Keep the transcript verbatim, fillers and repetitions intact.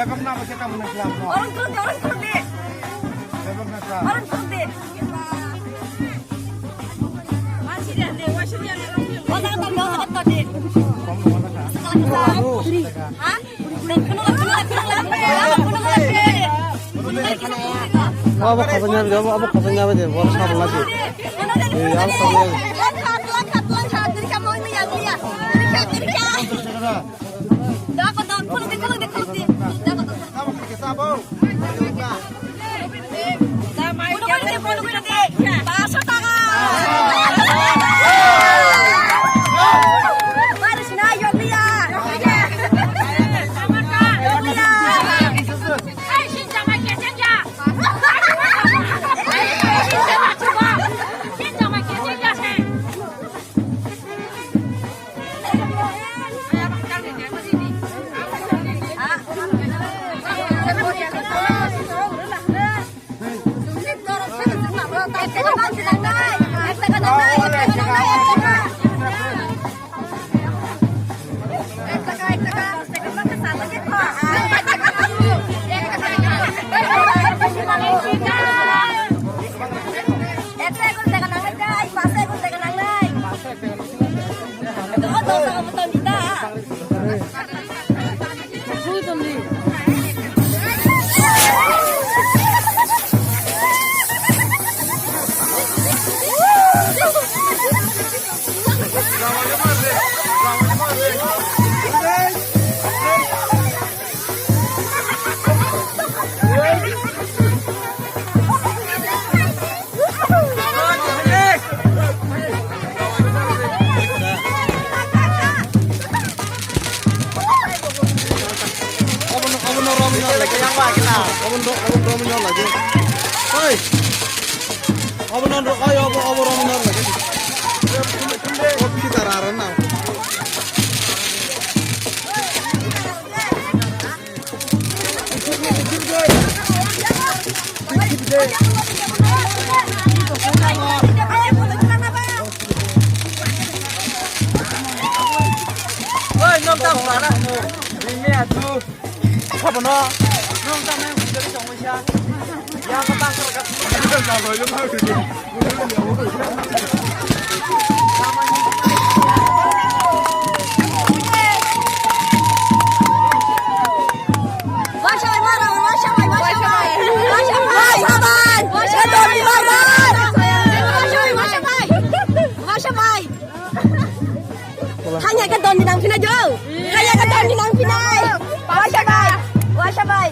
Bebak na ba kita mana siapa? Orang turun deh, orang turun deh. Bebak na sa. Orang turun deh. Masih deh, deh, masih deh. Orang tak mau tak deh. Hah? Abo khasanya, abo, abo khasanya abo de, bor sabla de. Eh, abo sabla. Obo no, obo no, obo no lagi. Oi. Obo no, oi, obo, obo no lagi. Obo kita rara na. Oi, nong ta phara. Ring me atu. Sabono. Nong ta me hujali song wisa. Ya pa ta ka. Washa bai, mara, washa bai, washa bai. Washa bai. Washa bai. Washa bai. Washa bai, washa bai. Washa bai. Thangya ka doni nang phinai jo. Thangya ka doni nang phinai. Washa bai. Washa bai.